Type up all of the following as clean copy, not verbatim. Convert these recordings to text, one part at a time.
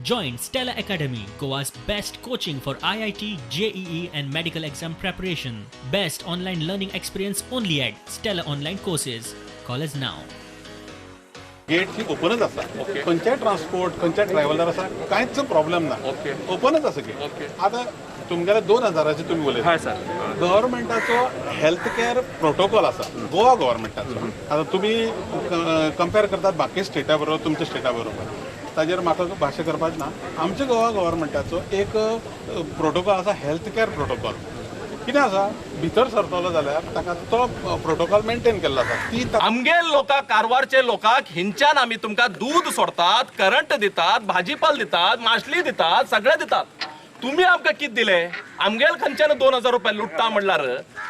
Join Stella Academy, Goa's best coaching for IIT, JEE, and medical exam preparation. Best online learning experience only at Stella Online Courses. Call us now. Gate ही ओपनच आसा. खंयच्याय transport, खंयच्याय traveller आसा, कांयच problem ना. ओपनच आसा get. आतां तुमगेले 2000चे तुमी उलयता. हय सर. गव्हर्मेंटाचो हेल्थ केअर प्रोटोकॉल आसा गोवा गव्हर्मेंटाचो. आतां तुमी कंपेर करतात बाकी स्टेटा बरोबर, तुमच्या स्टेटा बरोबर, ताजेर म्हाका भाशा करपाक ना. आमच्या गोवा गव्हर्मेंटाचो एक प्रोटोकॉल आसा, हेल्थ केअर प्रोटोकॉल. कितें आसा, भितर सरतलो जाल्यार ताका तो प्रोटोकॉल मेंटेन केल्लो आसा ती आमगेल लोकांक, कारवारचे लोकांक हिंच्यान आमी तुमकां दूद सोडतात, करंट दितात, भाजीपाल दितात, मासली दितात, सगळें दितात. तुमी आमकां कितें दिलें? आमगेल खंयच्यान 2000 रुपया लुट्टा म्हणल्यार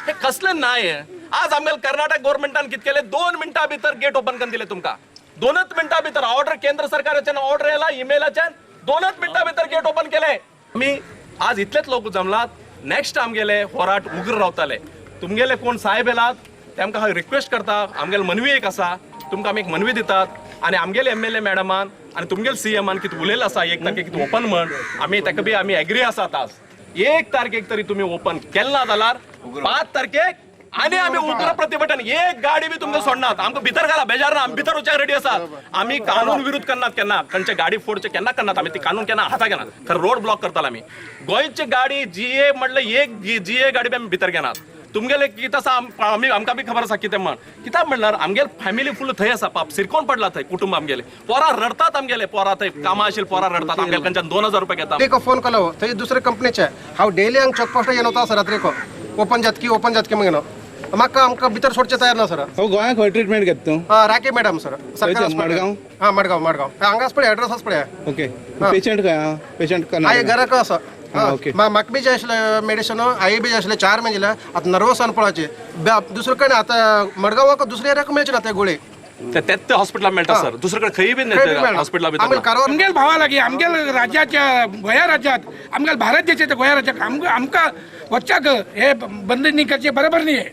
हे कसलें न्याय? आज आमगेल कर्नाटक गव्हर्मेंटान कितें केलें? 2 मिनटां भितर गेट ओपन करून दिले तुमकां. 2 मिनटां भितर ऑर्डर, केंद्र सरकाराच्यान ऑर्डर येला इमेलाच्यान, 2 मिनटां भितर गेट ओपन केले. आमी आज इतलेच लोक जमलात. नेक्स्ट आमगेले होराट उग्र रावताले. तुमगेले कोण साहेब येलात तेमकां हांव रिक्वेस्ट करता, आमगेले मनवी एक आसा, तुमकां आमी एक मनवी दितात. आनी आमगेले एमएलए मॅडमान आनी तुमगेले सीएमान कितें उलयलें आसा, 1 तारखेक कितें ओपन म्हण, आमी ताका बी आमी एग्री आसात. आज 1 तारखेक तरी तुमी ओपन केलें ना जाल्यार 5 तारखेक आनी आमी उग्र प्रतिभटन, एक गाडी बी तुमकां सोडनात. आमकां भितर घाला, बेजार ना, आमी भितर वचपाक रेडी आसात. आमी कानून विरुद्ध करनात केन्ना, खंयचे गाडी फोडचे केन्ना करनात आमी, ती कानून केन्ना हाता घेनात. खरें रोड ब्लॉक करताले आमी. गोंयची गाडी जीए म्हणल्यार एक जीए गाडी बी आमी भितर घेनात. तुमगेले कितें आसा आमी आमकां बी खबर आसा कितें म्हण. कित्याक म्हणल्यार आमगेले फॅमिली फूल थंय आसा, पाप सिरकोन पडला थंय कुटुंब आमगेले. पोरां रडतात आमगेले, पोरां थंय कामां आशिल्ले पोरां रडतात. आमगेले खंयच्यान 2000 रुपया घेता. एक फोन केलो थंय दुसरे कंपनीचे, हांव डेली हांग चेकपोस्ट येवन वता सर, रात्रीको ओपन जातकी, ओपन जातकी मागीर म्हाका आमकां भितर सोडचें तयार ना सर. हो, गोंयांत खंय ट्रिटमेंट घेता तूं? हां, राके मॅडम सर, सरकारी खंयचें, मडगांव? हां, मडगांव, मडगांव हांगा पळय, एड्रेस आसा पळय. ओके, पेशंट खंय आहा? पेशंट हांव घराक आसा. ओके. म्हाका बी जाय आशिल्लें मेडिसन, आई बी जाय आशिल्लें, 4 महिने जाले आतां नर्वस आनी पळोवचें. दुसरे कडेन आतां मडगांवाक दुसऱ्या एरियाक मेळचें ना ते गुळी. तेच हॉस्पिटलान मेळटा सर, दुसरे कडेन खंय बी हॉस्पिटला आमी कारवार आमगेल भावा लागीं, आमगेल राज्याच्या गोंया राज्यात, आमगेल भारत देशाच्या गोंया राज्यात आमकां वच्चाक हे बंद न्ही करचें बरोबर न्ही.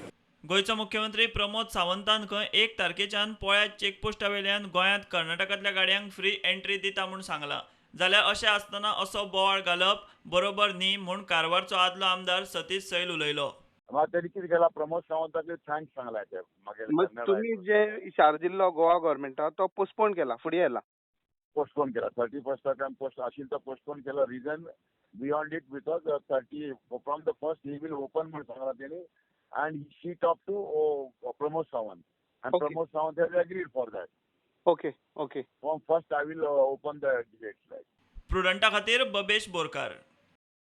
गोंयचो मुख्यमंत्री प्रमोद सावंतान खंय 1 तारखेच्यान पोळ्या चेकपोस्टा वेल्यान गोंयांत कर्नाटकांतल्या गाडयांक फ्री एंट्री दिता म्हूण सांगलां. जाल्यार अशें आसतना असो बोवाळ घालप बरोबर न्ही म्हूण कारवारचो आदलो आमदार सतीश सैल उलयलो. तेणी कितें केलां, प्रमोद सावंताक thanks सांगला. ते तुमी जे इशारो दिल्लो गोवा गव्हर्मेंटाक तो पोस्टपोन केला, फुडें येला, पोस्टपोन केला. 31 पोस्ट आशिल्लो तो पोस्टपोन केला. Reason beyond it because 30 from the first he will open म्हूण सांगला तेणी. And she talked to Pramod Sawant, and okay. Pramod Sawant has agreed for that. Okay, okay. From first I will open the gates. Like. प्रुडंटा खातीर बबेश बोरकार.